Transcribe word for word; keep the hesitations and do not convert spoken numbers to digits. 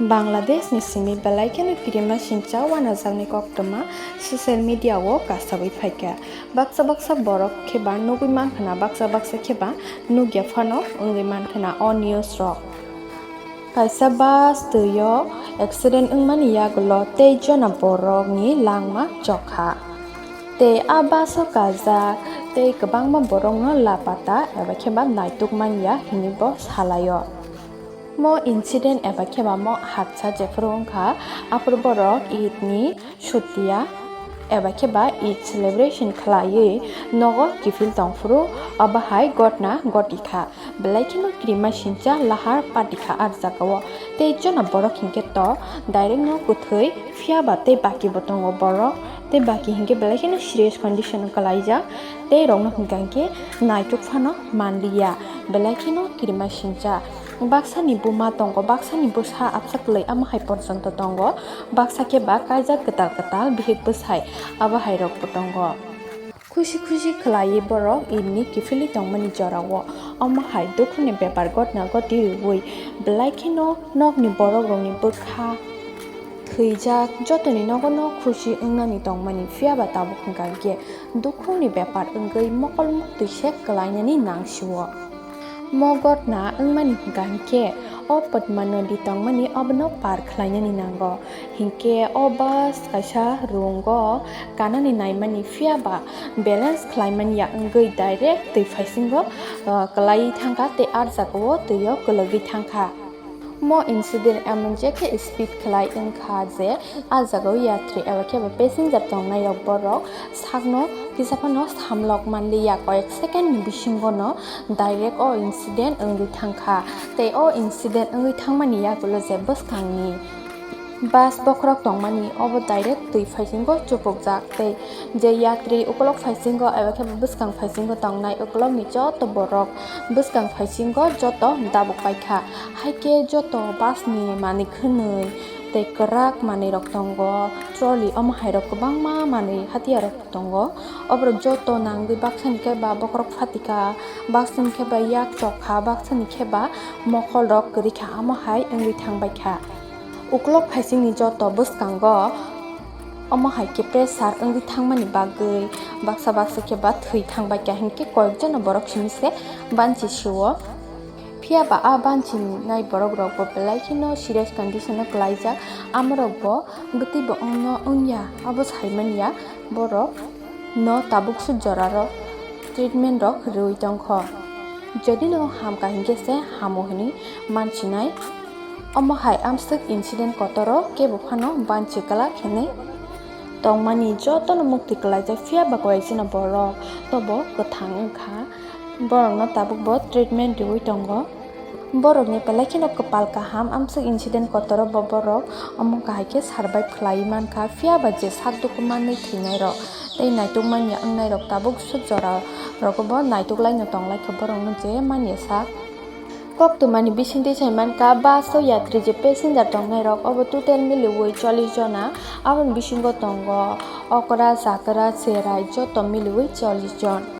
Bangladesh ni simi belai kheno kirima singcha wanajakni koktwma social media o kasabwi phaikha. Baksa baksa borok kheba nugwi mankha na, baksa baksa kheba nukya phano wngwi mankha na o news rok. Kaisa bus twi o accident wngmani yagulo tei jona borokni langma chokha. Tei a bus o kajak tei kwbangma borokno lapata eba kheba naituk manya hinwi bo salaio. Mo incident eba kheba mo haksa jephuru wngkha, aphuru borok Eid ni sutiya eba kheba Eid celebration khlaiwi nogo kiphil tongphuru, obo hai gotna gotikha. Belai kheno kirima singcha lahar patikha ar jagao. Tei jona borok hinkhe to direct no kwthwi, phiya ba tei baki bo tongo borok. Tei baki hinkhe belai kheno serious condition o kwlaijak. Tei rokno hinkha hinkhe naituk phano manliya. Belai kheno kirima singcha. Baksani buma tongo, baksani bwsa absa kwlwi amo hai porjonto tongo. Baksa khe ba kaijak kwtal kwtal bihik bwsai abo hai rok bo tongo. Khusi khusi khwlaiwi borok Eid ni kiphilwi tongmani jorao. Omo hai dukhuni bepar gotna goti rwui belai kheno nokni borok rokni bwkha thwijak, jotoni nogo no khusi wngnani tongmani, phiya ba tabuk hwnkha hinkhe dukhuni bepar wngwi mokol muktwi se kwlainani nangsio. Mo gotna wngmani hwnkha hinkhe o Padma nodi tongmani obono par khlainani nango. Hinkhe o bus kaisa rungo kanani naimani, phiya ba balance khlaimani ya wngwi direct twi phaisingo, ah, kwlaiwi thangkha tei ar jagao twio kwlwgwi thangkha. Mo incident emon je khe speed khlai wngkha je a jagao yatri eba khe ba passenger tongnai rok borok sakno kisa phano samlok manliya, koyek second ni bisingo no direct o incident wngwi thangkha. Tei o incident wngwi thangmani yagulo je bwskangni bus bokhorok tongmani obo direct twi phaisingo chupukjak tei je yatri ukolok phaisingo eba khe bwskang phaisingo tongnai ukolokni joto borok bwskang phaisingo joto dabuk paikha. Haikhe joto bus ni manwi khwnwi tei kwrak manwi rok tongo, trolley omo hai rok kwbangma manwi hatiyar rok tongo. Oborok joto nangwi baksani khe ba bokhorok phatikha, baksani khe ba yak chokha, baksani khe ba mokol rok kwrwikha, amo hai wngwi thangbaikha. Ukolok phaisingni joto bwskango omo hai khe pressure wngwi thangmani bagwi baksa baksa khe ba thwi thangbaikha hinkhe koyekjono borok simi se banchi sio. Phiya ba a banchinai borok rok bo belai kheno serious condition o kwlaijak, amorok bo bwtwi bo wngno wngya abo saimanya. Borok no tabuk suk jora rok treatment rok rwui tongkho. Jodi no hamkha hinkhe se hamo hinwi mansinai. Omo hai amswk incident kotoro kebo phano banchi kwlak hinwi tongmani jotono mukti kwlaijak, phiya ba kwlaijano borok tobo kwthang wngkha. Borokno tabuk bo treatment rwui tongo. Borokni belai kheno kwpal kaham, amswk incident kotoro bo borok omo kahai khe survive khlaiwi mankha, phiya ba je sak dukhu manwi thwinai rok tei naituk manya wngnai rok tabuk suk jora rogo bo naituk laino tong laikha borokno je manya sak. Koktwmani bisingtwi sai mankha, bus o yatri je passenger tongnai rok obo total miliui chollish jona, aboni bisingo tongo okra, chakra, cherai joto miliui chollish jon.